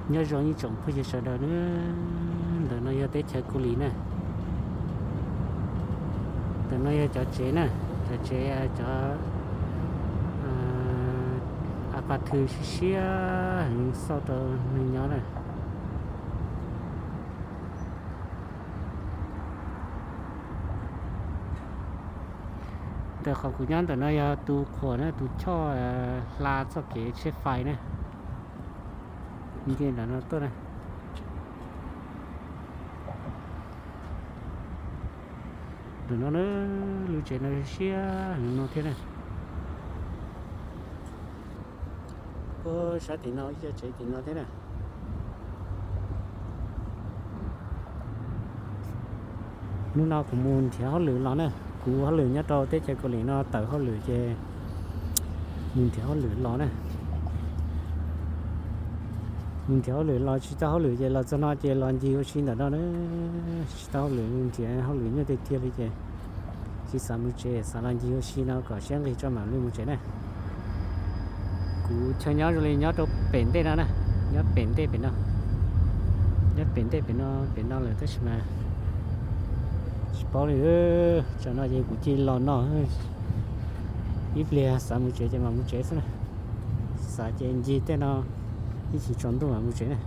Nyob zoo ib tsoom phooj ywg sawv daws na, ntawm no yog teb chaws Kaus Lim na. Ntawm no yog cov tsev na, cov tsev, cov a pa thw siab siab heev xauj rau neeg nyob na. Ntawm qhov kuv nyob ntawm no yog tus qhuam na, tus choj hla txoj kev tsheb fais na. Nce ntawm no tuaj na. Ntawm no na, lub tsev no siab heev no thiab na. Puag sab tim no ib co tsev tim no thiab na. Hnub no kuv mus nrhiav hauj lwm los na, kuv hauj lwm nyob rau teb chaws Kaus Lim no tawm hauj lwm ces mus nrhiav hauj lwm los na. Mus nrhiav hauj lwm los tsis tau hauj lwm ces los txog no ces los ncig ua si ntawm no na. Tsis tau hauj lwm, nrhiav hauj lwm nyuaj tiag tiag li ces tsis xav mus tsev, xav los ncig ua si no kom siab nqig tso mam li mus tsev na. Kuv chaw nyob zoo li nyob rau pem ntej no na, nyob pem ntej pem no, nyob pem ntej pem no, pem no lawm tab sis mas tsis paub li. Tsam no ces kuv cia li los no, ib pliag xav mus tsev ces mam mus tsev xwb na. Xav ces ncig tej no ib chim tsaus ntuj mam mus tsev na.